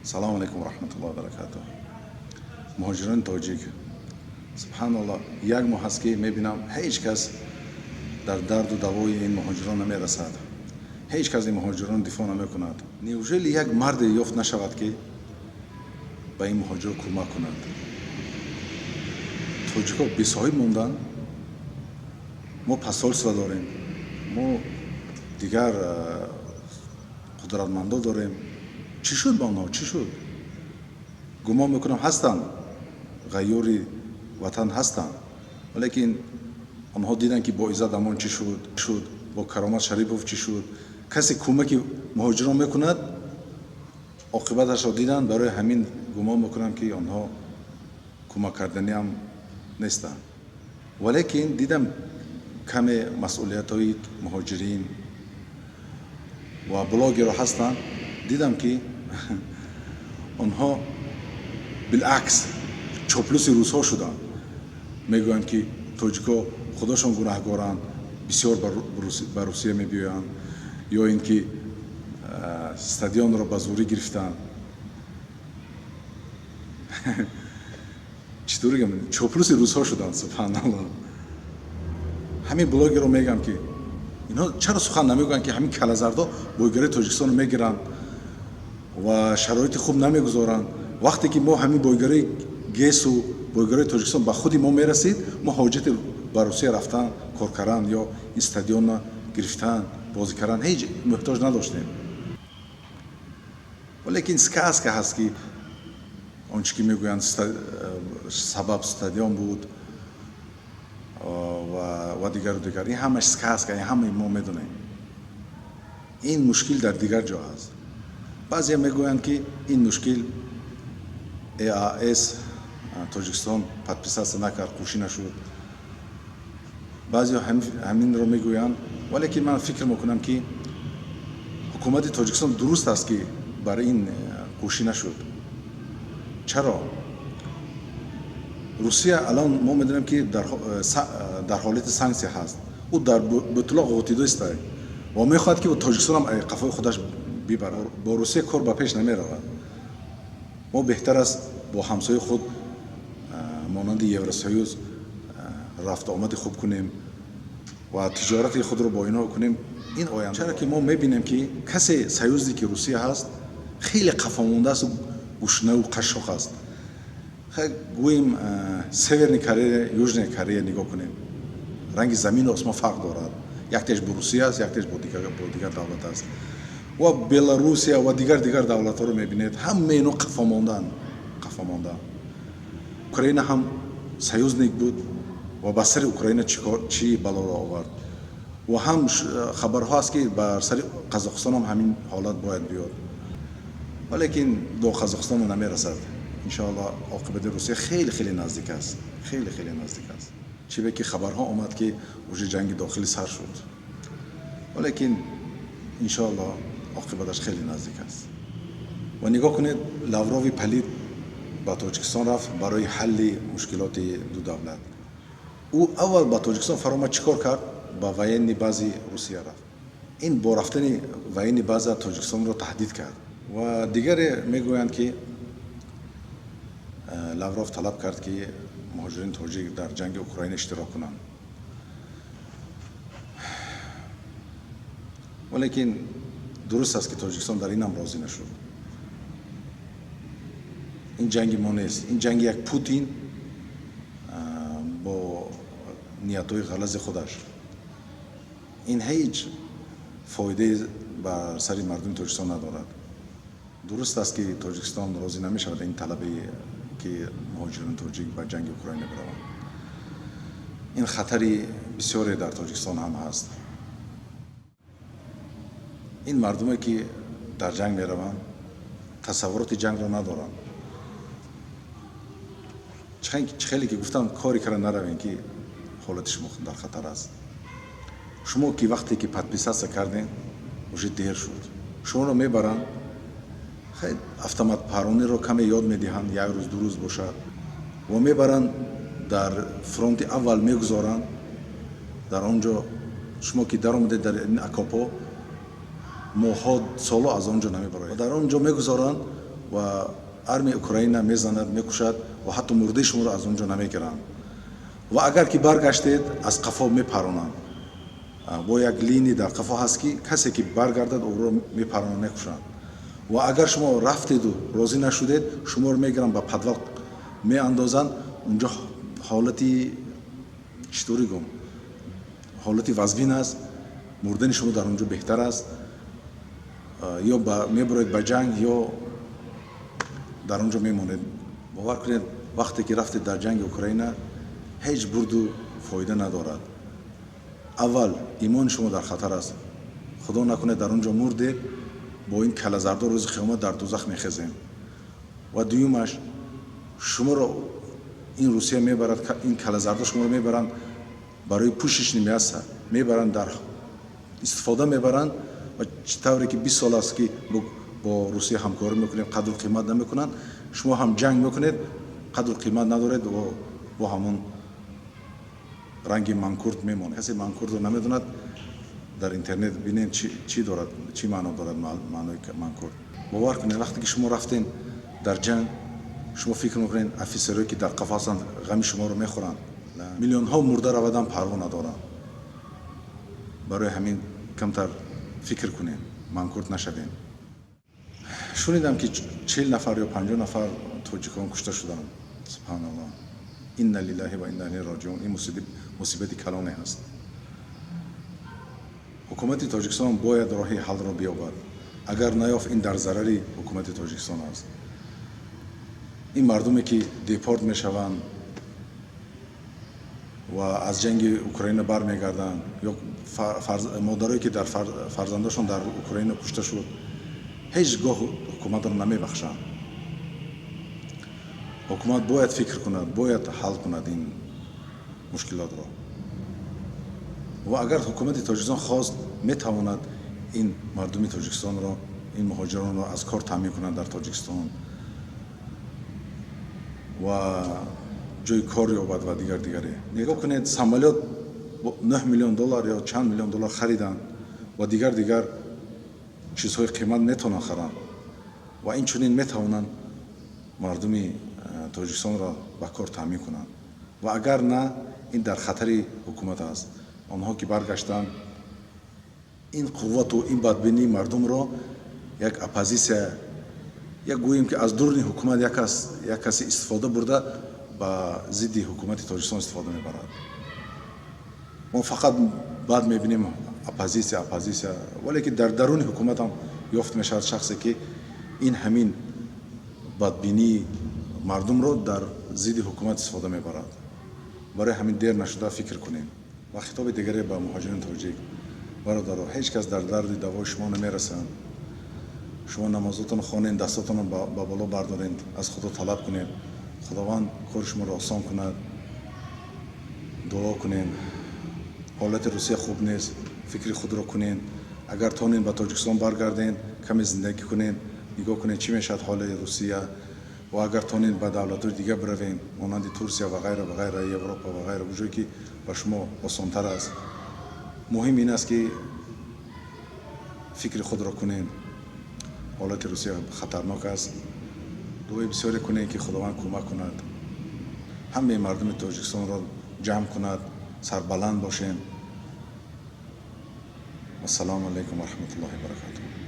Салому алайкум раҳматуллоҳи баракатуҳ. Муҳоҷирони тоҷик, субҳаналлоҳ, як моҳ аст, ки мебинам, ҳеҷ кас дар дарду давои ин муҳоҷирон намерасад, ҳеҷ кас ин муҳоҷирон дифоъ намекунад. Неужели як марде ёфт нашавад, ки ба ин муҳоҷиро кӯмак кунад? Тоҷикҳо бесоҳиб монданд. Мо посольство дорем, мо дигар қудратмандо дорем. Чӣ шуд ба онҳо, чӣ шуд? Гумон мекунам, ҳастанд, ғайюри ватан ҳастанд, валекин онҳо диданд, ки бо Иззат Амон чӣ шуд, бо Каромат Шарипов чӣ шуд. Касе кӯмаки муҳоҷирон мекунад, оқибаташро диданд. Барои ҳамин гумон мекунам, ки онҳо кӯмак карданиам нестанд. Валекин дидам, каме масъулиятҳои муҳоҷирин ва блогерро ҳастанд. Дидам, ки онҳо билакс чоплуси рӯзҳо шуданд. Мегӯянд, ки тоҷикҳо худошон гунаҳгоранд, бисёр ба Русия мебиёянд, ё ин ки стадионро ба зӯрӣ гирифтанд. Чӣ тавр гам, чоплуси рӯзҳо шуданд, субҳаналлоҳ. Ҳамин блогерро мегӯям, ки инҳо чаро сухан намегӯянд, ки ҳамин калазардо бойгарии Тоҷикистонро мегиранд ва шароити хуб намегузоранд? Вақте ки мо ҳамин бойгарии ГЭСу бойгарии Тоҷикистон ба худи мо мерасид, мо ҳоҷати ба Русия рафтан, кор кардан ё ин стадионро гирифтан, бозӣ кардан ҳеҷ муҳтоҷ надоштем. Валекин сказка ҳаст, ки он чӣ ки мегӯянд, сабаб стадион буд ва дигару дигар, ин ҳамаш сказка. Ин ҳамаи мо медонем, ин мушкил дар дигар ҷо аст. Баъзея мегӯянд, ки ин мушкил ЕАЭС Тоҷикистон подписаться накард, қӯшӣ нашуд. Баъзеҳо ҳаминро мегӯянд, валекин ман фикр мекунам, ки ҳукумати Тоҷикистон дуруст аст, ки бар ин қӯшӣ нашуд. Чаро? Русия алон мо медонем, ки дар ҳолати санксия ҳаст. Ӯ дар бутлоқ ғутидоиста ва мехоҳад, ки Тоҷикистонам қафои худаш бибарад. Бо Русия кор ба пеш намеравад. Мо беҳтар аст бо ҳамсояи худ, монанди Евросоюз, рафту омади хуб кунем ва тиҷорати худро бо инҳо кунем. Ин оянда, чаро ки мо мебинем, ки касе союзник и Русия ҳаст, хеле қафомонда асту гушнаву қашшоқ аст. Гӯем, Северный Корея, Южная Корея нигоҳ кунем, ранги замину осмон фарқ дорад. Яктеш бо Русия аст, яктеш бо дигар давлат аст. Ва Беларусия ва дигар давлатҳоро мебинед, ҳама ино қафомондаанд, қафомондаанд. Украина ҳам союзник буд ва ба сари Украина чӣ балоро овард. Ва ҳам хабарҳо аст, ки бар сари Қазоқистон ҳам ҳамин ҳолат бояд биёд, валекин до Қазоқистон намерасад, иншоалло. Оқибати Русия хеле хеле наздик аст, хеле хеле наздик аст. Чибе ки хабарҳо омад, ки уже ҷанги дохилӣ сар шуд, валекин иншоалло оқибаташ хеле наздик аст. Ва нигоҳ кунед, Лаврови палид ба Тоҷикистон рафт барои ҳалли мушкилоти ду давлат. Ӯ аввал ба Тоҷикистон фаромад, чӣ кор кард? Ба военный база и Русия рафт. Ин бо рафтани военный база Тоҷикистонро таҳдид кард. Ва дигаре мегӯянд, ки Лавров талаб кард, ки муҳоҷирини тоҷик дар ҷанги Украина иштирок кунанд. Валекин дуруст аст, ки Тоҷикистон дар инам розӣ нашуд. Ин ҷанги мо нест, ин ҷанги як Путин бо ниятҳои ғалази худаш. Ин ҳеҷ фоидае бар сари мардуми Тоҷикистон надорад. Дуруст аст, ки Тоҷикистон розӣ намешавад ин талабе, ки муҳоҷирони тоҷик ба ҷанги Украина бираванд. Ин хатари бисёре дар Тоҷикистон ҳам ҳаст. Ин мардуме, ки дар ҷанг мераванд, тасаввуроти ҷангро надоранд. Чӣ хеле ки гуфтам, коре кара наравем, ки ҳолати шумо дар хатар аст. Шумо ки вақте ки подписаться кардем, уже дер шуд. Шуморо мебаранд, автоматпарониро каме ёд медиҳанд, як рӯз, 2 рӯз бошад, ва мебаранд, дар фронти аввал мегузоранд. Дар он ҷо шумо ки даромадед дар ин окопҳо, моҳҳо, солҳо аз он ҷо намебароед. Дар он ҷо мегузоранд. Ва армияи Украина мезанад, мекушад ва ҳатто мурдаи шуморо аз он ҷо намегиранд. Ва агар ки баргаштед, аз қафо мепаронанд. Бо як линия дар қафо ҳаст, ки касе ки баргардад, ӯро мепаронанд, мекушанд. Ва агар шумо рафтеду розӣ нашудед, шуморо мегиранд, ба подвал меандозанд. Унҷо ҳолати, чӣ тавре гум, ҳолати вазбин аст. Мурдани шумо дар он ҷо беҳтар аст. Ё мебуроед ба ҷанг, ё дар он ҷо мемонед. Бовар кунед, вақте ки рафтед дар ҷанги Украина, ҳеҷ бурду фоида надорад. Аввал, имони шумо дар хатар аст. Худо накунед, дар он ҷо мурдед, бо ин калазардо рӯзи қиёмат дар дузах мехезем. Ва дуюмаш, шуморо ин Русия мебарад, ин калазардо шуморо мебаранд, барои пушечный мясо мебаранд, дар истифода мебаранд. Ва чӣ тавре ки 20 сол аст, ки бо Русия ҳамкорӣ мекунем, қадру қимат намекунанд, шумо ҳам ҷанг мекунед, қадру қимат надоред ва бо ҳамон ранги манкурт мемонед. Касе манкуртро намедонад, дар интернет бинед, чӣ дорад, чӣ маъно дорад маънои манкурт. Бовар кунед, вақте ки шумо рафтен дар ҷанг, шумо фикр мекунед, офисерое ки дар қафо ҳастанд, ғами шуморо мехӯранд? Миллионҳо мурда равадан, парво надоранд. Барои ҳамин камтар фикр кунем, манкурт нашавем. Шунидам, ки 40 нафар ё 50 нафар тоҷикон кушта шуданд. Субҳаналлоҳ, инна лиллаҳи ва инна илайҳи роҷиун. Ин мусибати калоне ҳаст. Ҳукумати Тоҷикистон бояд роҳи ҳаллро биёбад. Агар наёфт, ин дар зарари ҳукумати Тоҷикистон аст. Ин мардуме ки депорт мешаванд ва аз ҷанги Украина бармегарданд, ё модарое ки дар фарзандошон дар Украина кушта шуд, ҳеҷ гоҳ ҳукуматро намебахшанд. Ҳукумат бояд фикр кунад, бояд ҳал кунад ин мушкилотро. Ва агар ҳукумати Тоҷикистон хост, метавонад ин мардуми Тоҷикистонро, ин муҳоҷиронро аз кор таъмин кунад дар Тоҷикистон ва ҷои кор ёбад ва дигар дигаре. Нигоҳ кунед, самолёт 9 миллион доллар ё чанд миллион доллар хариданд ва дигар дигар чизҳои қимат метавонанд харанд ва инчунин метавонанд мардуми Тоҷикистонро ба кор таъмин кунанд. Ва агар на, ин дар хатари ҳукумат аст. Онҳо ки баргаштанд, ин қуввату ин бадбинии мардумро як оппозитсия, як гӯем ки аз дуруни ҳукумат як касе истифода бурда, ба зидди ҳукумати Тоҷикистон истифода мебарад. Мо фақат баъд мебинем оппозитсия, оппозитсия, вале ки дар даруни ҳукуматам ёфт мешавад шахсе, ки ин ҳамин бадбинии мардумро дар зидди ҳукумат истифода мебарад. Барои ҳамин дер нашуда фикр кунем. Ва хитоби дигаре ба муҳоҷирони тоҷик: бародаро, ҳеҷ кас дар дарди давои шумо намерасанд. Шумо намозотонро хонед, дастотонро ба боло бардоред, аз Худо талаб кунед, Худованд кори шуморо осон кунад. Дуо кунед. Ҳолати Русия хуб нест, фикри худро кунед. Агар тонед, ба Тоҷикистон баргардед, каме зиндагӣ кунед, нигоҳ кунед, чӣ мешавад ҳоли Русия. Ва агар тонед, ба давлатҳои дигар биравед, монанди Турсия ва ғайра ва ғайра, Европа ва ғайра, ҷое ки ба шумо осонтар аст. Муҳим ин аст, ки фикри худро кунед. Ҳолати Русия хатарнок аст. Дуои бисёре кунед, ки Худованд кӯмак кунад, ҳамаи мардуми Тоҷикистонро ҷамъ кунад, сарбаланд бошем. Ассалому алайкум ва раҳматуллоҳи баракатуҳ.